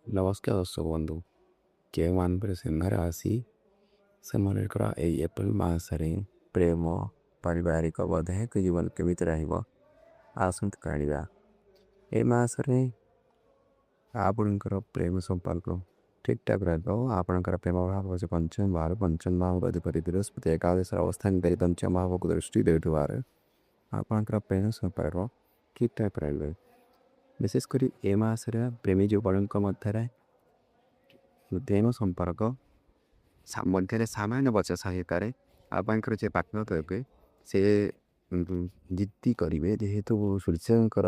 ନମସ୍କାର ଦର୍ଶକ ବନ୍ଧୁ, ଯେଉଁମାନଙ୍କର ସିଂହ ରାଶି ସେମାନଙ୍କର ଏଇ ଏପ୍ରିଲ ମାସରେ ପ୍ରେମ, ପାରିବାରିକ, ବୈବାହିକ ଜୀବନ କେମିତି ରହିବ, ଆସନ୍ତୁ ଜାଣିବା। ଏ ମାସରେ ଆପଣଙ୍କର ପ୍ରେମ ସମ୍ପର୍କ ଠିକ୍ ଠାକ୍ ରହିବ। ଆପଣଙ୍କର ପ୍ରେମ ଭାବ ହେଉଛି ପଞ୍ଚମ ଭାବ। ପଞ୍ଚମ ଭାବ ଅଧିପତି ବୃହସ୍ପତି ଏକାଦଶ ଅବସ୍ଥାନ କରି ପଞ୍ଚମ ଭାବକୁ ଦୃଷ୍ଟି ଦେଉଥିବାରୁ ଆପଣଙ୍କର ପ୍ରେମ ସମ୍ପର୍କ ଠିକ୍ ଠାକ୍ ରହିବ। ବିଶେଷ କରି ଏ ମାସରେ ପ୍ରେମୀ ଯୁଗଳଙ୍କ ମଧ୍ୟରେ ପ୍ରେମ ସମ୍ପର୍କ ମଧ୍ୟରେ ସାମାନ୍ୟ ବଚସା ହେଇପାରେ। ଆପଣଙ୍କର ଯେ ପାର୍ଟନର ଦେବେ ସେ ଜିଦ୍ଦି କରିବେ, ଯେହେତୁ ସୂର୍ଯ୍ୟଙ୍କର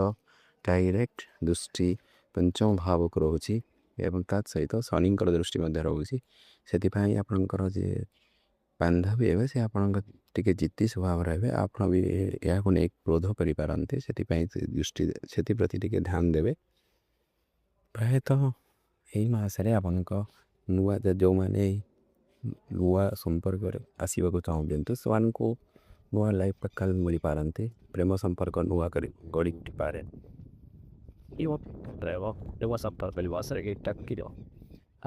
ଡାଇରେକ୍ଟ ଦୃଷ୍ଟି ପଞ୍ଚମ ଭାବକୁ ରହୁଛି ଏବଂ ତା ସହିତ ଶନିଙ୍କର ଦୃଷ୍ଟି ମଧ୍ୟ ରହୁଛି। ସେଥିପାଇଁ ଆପଣଙ୍କର ଯେ ବାନ୍ଧବୀ ହେବେ ସେ ଆପଣଙ୍କ ଟିକେ ଜିଦ୍ଦି ସ୍ୱଭାବ ରହିବେ, ଆପଣ ବି ଏହାକୁ ନେଇ କ୍ରୋଧ କରିପାରନ୍ତି। ସେଥିପାଇଁ ଦୃଷ୍ଟି ସେଥିପ୍ରତି ଟିକେ ଧ୍ୟାନ ଦେବେ। ପ୍ରାୟତଃ ଏହି ମାସରେ ଆପଣଙ୍କ ନୂଆ ଯେଉଁମାନେ ନୂଆ ସମ୍ପର୍କରେ ଆସିବାକୁ ଚାହୁଁଛନ୍ତି ସେମାନଙ୍କୁ ନୂଆ ଲାଇଫ୍ ପକ୍କା ମିଳିପାରନ୍ତି। ପ୍ରେମ ସମ୍ପର୍କ ନୂଆ କରି ଗଢ଼ି ଉଠିପାରେ।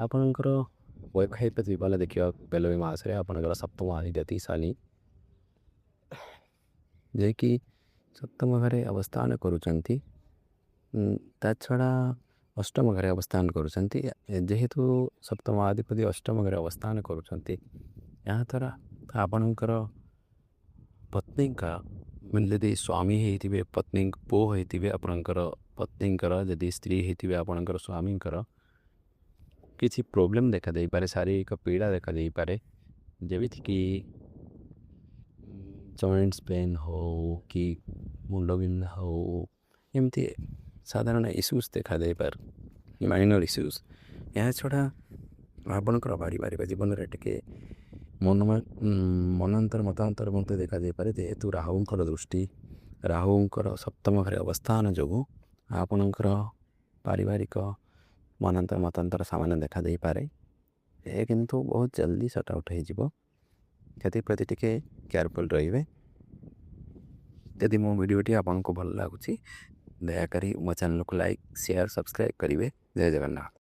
ଆପଣଙ୍କର ବୈବାହିକ ଜୀବନ ଦେଖିବାକୁ ବେଲ ମାସରେ ଆପଣଙ୍କର ସପ୍ତମ ଅଧିପତି ଶନି ଯିଏକି ସପ୍ତମ ଘରେ ଅବସ୍ଥାନ କରୁଛନ୍ତି, ତା ଛଡ଼ା ଅଷ୍ଟମ ଘରେ ଅବସ୍ଥାନ କରୁଛନ୍ତି। ଯେହେତୁ ସପ୍ତମ ଅଧିପତି ଅଷ୍ଟମ ଘରେ ଅବସ୍ଥାନ କରୁଛନ୍ତି, ଏହାଦ୍ୱାରା ଆପଣଙ୍କର ପତ୍ନୀଙ୍କ, ଯଦି ସ୍ୱାମୀ ହେଇଥିବେ ପତ୍ନୀ ପୁଅ ହେଇଥିବେ ଆପଣଙ୍କର ପତ୍ନୀଙ୍କର, ଯଦି ସ୍ତ୍ରୀ ହେଇଥିବେ ଆପଣଙ୍କର ସ୍ୱାମୀଙ୍କର କିଛି ପ୍ରୋବ୍ଲେମ୍ ଦେଖା ଦେଇପାରେ, ଶାରୀରିକ ପୀଡ଼ା ଦେଖା ଦେଇପାରେ, ଯେମିତିକି ଜଏଣ୍ଟସ୍ ପେନ୍ ହଉ କି ମୁଣ୍ଡବିନ୍ଧା ହଉ, ଏମିତି ସାଧାରଣ ଇସ୍ୟୁସ୍ ଦେଖା ଦେଇପାରେ, ମାଇନର୍ ଇସ୍ୟୁସ୍। ଏହା ଛଡ଼ା ଆପଣଙ୍କର ପାରିବାରିକ ଜୀବନରେ ଟିକେ ମନାନ୍ତର ମତାନ୍ତର ମଧ୍ୟ ଦେଖାଯାଇପାରେ, ଯେହେତୁ ରାହୁଙ୍କର ଦୃଷ୍ଟି, ରାହୁଙ୍କର ସପ୍ତମ ଘରେ ଅବସ୍ଥାନ ଯୋଗୁଁ ଆପଣଙ୍କର ପାରିବାରିକ ମନାନ୍ତର ମତାନ୍ତର ସାମାନ୍ୟ ଦେଖାଦେଇପାରେ। ଏ କିନ୍ତୁ ବହୁତ ଜଲ୍ଦି ସର୍ଟ ଆଉଟ୍ ହେଇଯିବ, ସେଥିପ୍ରତି ଟିକେ କେୟାରଫୁଲ୍ ରହିବେ। ଯଦି ମୋ ଭିଡ଼ିଓଟି ଆପଣଙ୍କୁ ଭଲ ଲାଗୁଛି, ଦୟାକରି ମୋ ଚ୍ୟାନେଲକୁ ଲାଇକ୍, ସେୟାର, ସବସ୍କ୍ରାଇବ୍ କରିବେ। ଜୟ ଜଗନ୍ନାଥ।